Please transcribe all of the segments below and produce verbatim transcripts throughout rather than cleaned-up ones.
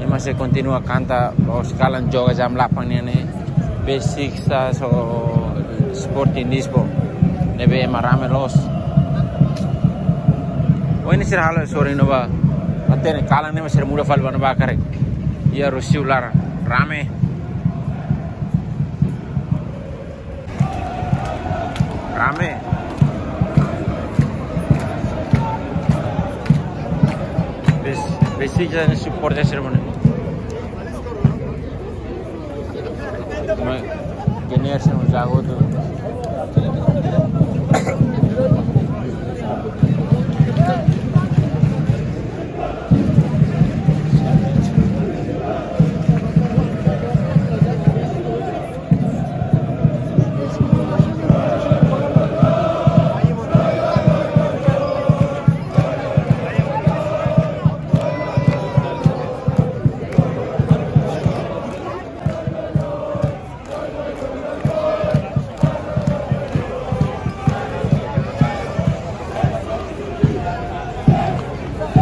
Ema sei kontinua kanta, la'ós kalan joga jam delapan nian ne'e. Besiktas ho Sporting Lisbon. Ne'ebé ema rame loos. Ohin ne'e sira halo sorin no ba. Até ne'e kalan ne'e ema sira muda fali ba ne'ebá karik. Iha Rossio laran. Rame. Rame. Bes, Besiktas ne'e suporta sira mane. Mas, que nem esse não já outro.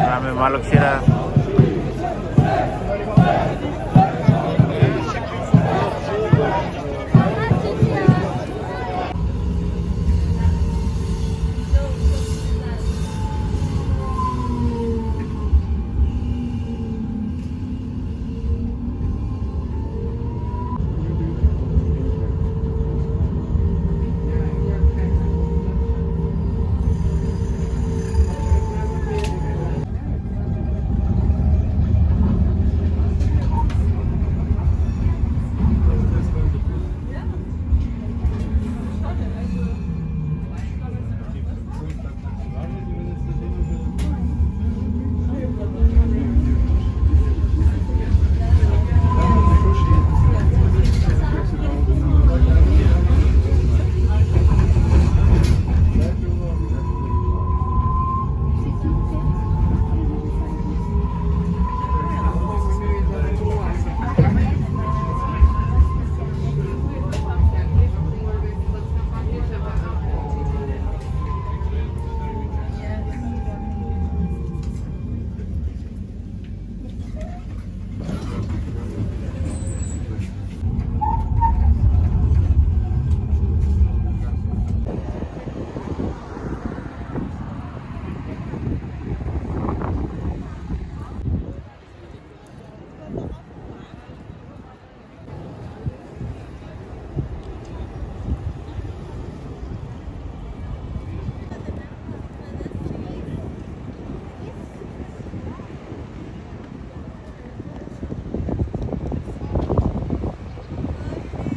Rame maluk sira.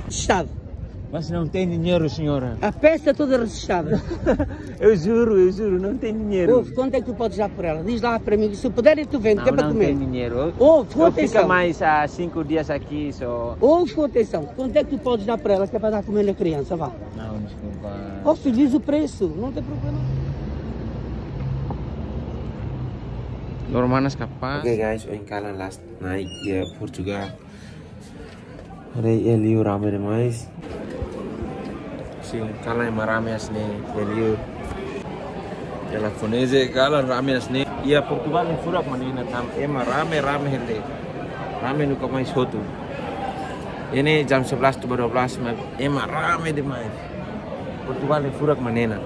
Estado. Mas não tem dinheiro, senhora. A peça toda registrada. Eu juro, eu juro, não tem dinheiro. Ouve, quanto é que tu podes dar por ela? Diz lá para mim, se puder, tu vende, que é para comer. Não, não tem dinheiro. Ouve, com atenção. Eu fico mais, ah, cinco dias aqui só. Ouve, com atenção. Quanto é que tu podes dar para ela, que é para dar comer na criança, vá? Não, desculpa. Ó, filho, diz o preço, não tem problema. Normal, mas capaz. Ok, guys, ohin kalan la'ós na'in iha Portugal. Haree iha liur rame demais. Sin, kalan ema rame hanesan ne'e iha liur. Iha Lafonese kalan rame hanesan ne'e. Iha Portugal ne'e furak mak ne'e ona tanba ema rame, rame hela. Rame nunka mais hotu. Iha ne'e jam sebelas to'o dua belas mak ema rame demais. Portugal ne'e furak mak ne'e ona.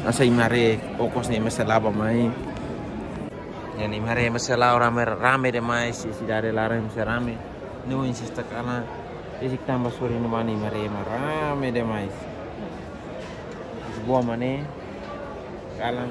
Hanesan imi haree okos ne'e ema sei la'o ba mai. Iha ne'e imi haree ema sei la'o rame, rame demais, iha sidade laran ema sei rame. Ne'e ohin sesta kalan, besik tanba sorin ne'ebá ne'e imi haree ema rame demais. Lisboa mak ne'e, kalan.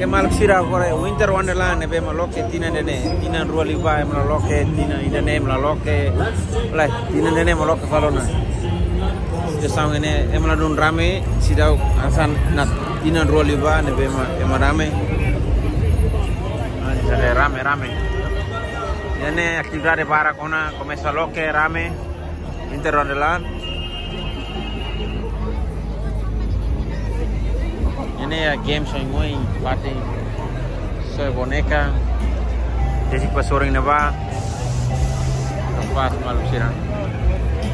Maluk sira, agora Winter Wonderland ne'ebé ema loke tinan ida-ne'e, tinan rua liubá ema la loke, tinan ida-ne'e ema la loke, lai, tinan ida-ne'e ema loke fali ona. Situasaun ne'e ema ladún rame, seidauk hanesan tinan rua liubá ne'ebé ema, ema rame. Ah, rame, rame. Ne'e atividade barak ona, komesa loke rame. Winter Wonderland. Ne'e iha games oioin, parte soe boneka. Desi pasoring na ba. Kapás maluk sira.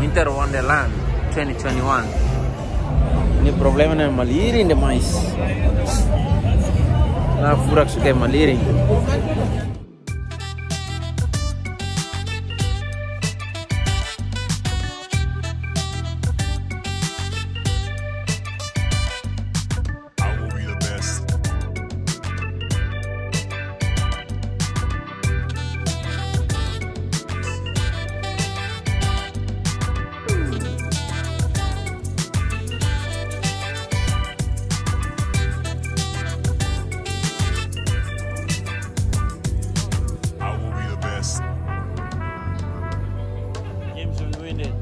Winter Wonderland twenty twenty-one. Ne'e problema ne'e malirin demais. Ne'e furak suka malirin. I will be the best. I will be the best. James will win it.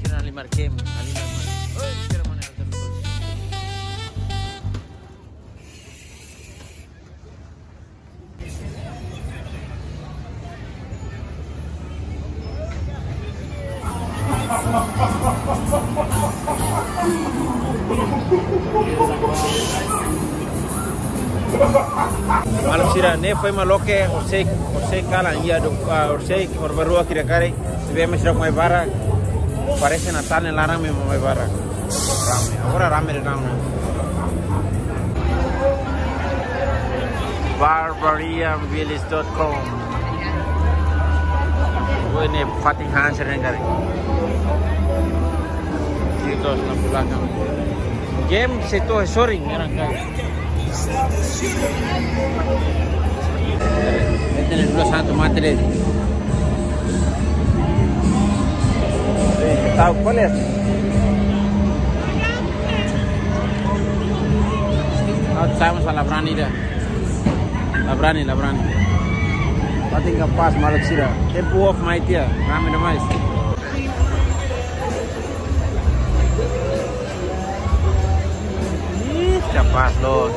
Kira lima game, lima. Oi, kira mana yang terus? Maluk sira, ne'e foin ema loke, horisehik, horisehik kalan, iha do, ah, horisehik, horibainrua kira-kira, ne'ebé ema seidauk mai barak, parese Natál ne'e laran ema mai barak. Rame, agora rame de rame. Barbarian Village dot com. Woi, ne'e fatin hancur ne'e kari. Kitos na belakang. Game seto soring orang kari. Ita-nia dua satu mate de'it. Tahu kuál ya? Tahu saya masalah berani dah. La brani, la brani. Fatin kapás maluk sira. Tempu off mai tiha, rame demais. Ih, kapás loos.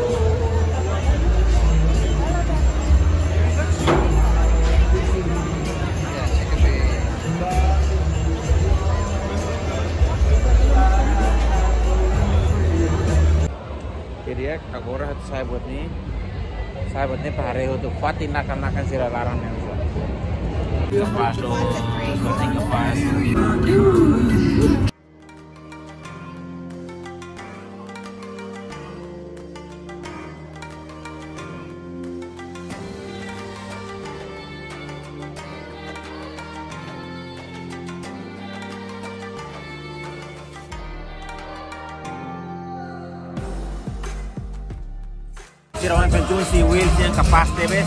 Jadi ya, agora atu sai buat ne'e. Sai buat ne'e para haree hotu fatin nakal-nakal sira laran ne'e. Kapás loos, kapás. Sira wan pensiun si Will sian kapás tebes.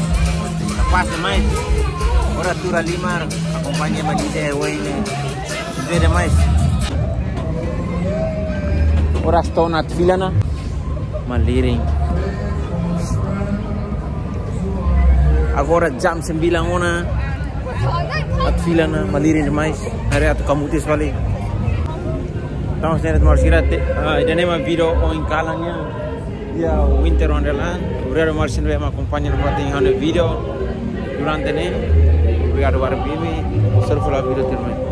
Kapás demais. Ora tuur halimar, akompaña ba ida wei ne. Bele demais. Ora stona fila ona. Malirin. Agora jam sembilan ona. Atu fila ona, malirin demais. Haree atu kamutis fali. Entaun, señores, maluk sira, ah, ida-ne'e mak vídeo ohin kalan nian iha Winter Wonderland. Obrigadu maluk sira ne'ebé mak akompaña no fatin ha'u-nia vídeo durante ne'e. Obrigadu barak ba imi. Só fala vídeo termina.